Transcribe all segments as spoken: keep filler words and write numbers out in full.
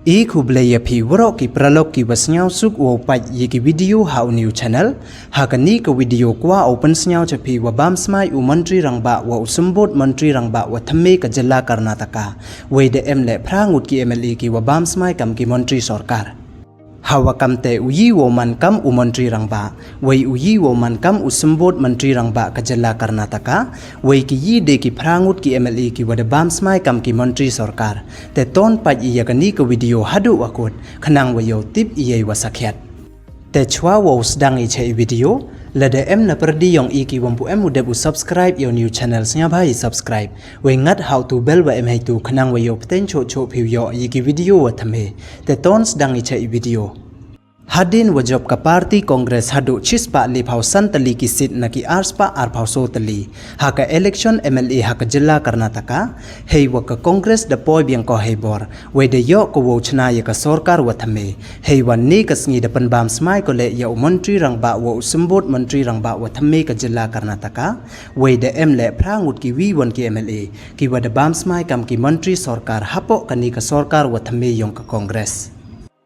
I khublei ïa phi waroh ki paralok ki wa sngewsuk wow peit ïa ki video ha u new channel. Ha kani ka video kwah u pynsngew cha phi wa bam smai u Montri Rangbah wa u Symbud Montri Rangbah wa thymme ka jylla Karnataka. Wei da em leh phra ngut ki M L A ki wa bam smai kam ki Montri Sorkar. Ha wa kam te u yi wow man kam u Montri Rangbah, wei u yi wow man kam u Symbud Montri Rangbah ka jylla Karnataka, wei ki yi de ki phra ngut ki M L A ki wa da bam smai kam ki Montri Sorkar. Te ton peit ïa kani ka video haduh wa kut, khnang wa yoh tip ïa i wa sakhiat. Te chwa wow sdang i cha i video, lada em na pyrdi yong i ki wam pu em u dep u subscribe ïa u new channel, sngewbha i subscribe. Wei ngat ha u tu bell wa em hei tu khnang wa yoh pteng choh choh phi u yoh ïa ki video wa thymme. Te ton sdang i cha i video. Hadien wa jop ka party Congress haduh chispah liphaw san tylli ki seat na ki arspah arphaw so tylli ha ka election M L A ha ka jylla Karnataka, hei wa ka Congress da poi biang ko hei bor, wei da yoh ko wow chna ïa ka sorkar wa thymme, hei wa ne ka sngi da pynbam smai ko leh ïa u Montri Rangbah wa u Symbud Montri Rangbah wa thymme ka jylla Karnataka, wei da em leh phra ngut ki wi wan ki M L A ki wa da bam smai kam ki Montri Sorkar hapoh kani ka sorkar wa thymme yong ka Congress.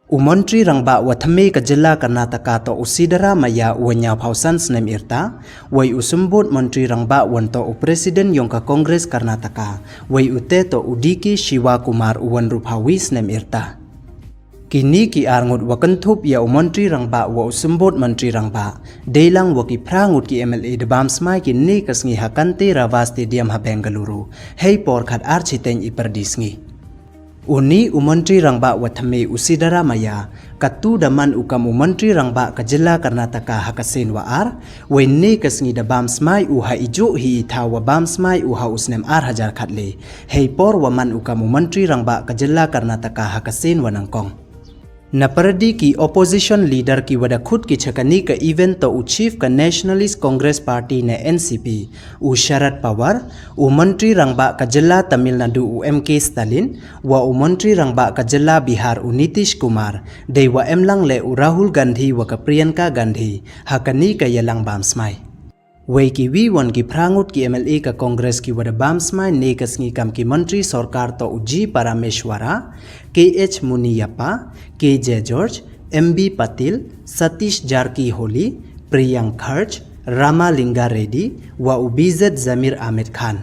U Montri Rangbah wa thymme ka jylla Karnataka to u Siddaramaiah u wa ñiawphaw san snem irta, wei u Symbud Montri Rangbah wan to u President yong ka Congress Karnataka, wei u te to u D K Shiva Kumar u wa ynruphaw wi snem irta. Kini ki ar ngut wa kynthup ïa u Montri Rangbah wa u Symbud Montri Rangbah, dei lang wa ki phra ngut ki M L A da bam smai kini ka sngi ha Kanteerava Stadium ha Bengaluru, hei por khat ar chiteng i pyrdi sngi. Uni u Montri Rangbah wa thymme u Siddaramaiah, katu da man u kam u Montri Rangbah ka jylla Karnataka ha ka sien wa ar, wei ne ka sngi da bam smai u ha i juh hi i thaw wa bam smai u ha u snem ar hajar khatle, hei por wa man u kam u Montri Rangbah ka jylla Karnataka ha ka sien wa nyngkong. Na pyrdi ki opposition leader ki wa da khut ki cha kani ka event to u chief ka Nationalist Congress Party ne N C P, u Sharad Pawar, u Montri Rangbah ka jylla Tamil Nadu u M K Stalin, wa u Montri Rangbah ka jylla Bihar u Nitish Kumar, dei wa em lang leh u Rahul Gandhi wa ka Priyanka Gandhi, ha kani ka ïalang bam smai. Wei ki wi wan ki phra ngut ki M L A ka Congress ki wa da bam smai ne ka sngi kam ki Montri Sorkar to u G Parameshwara, K H Muniyappa, K J George, M B Patil, Satish Jarkiholi, Priyank Kharge, Ramalinga Reddy, wa u B Z Zameer Ahmed Khan.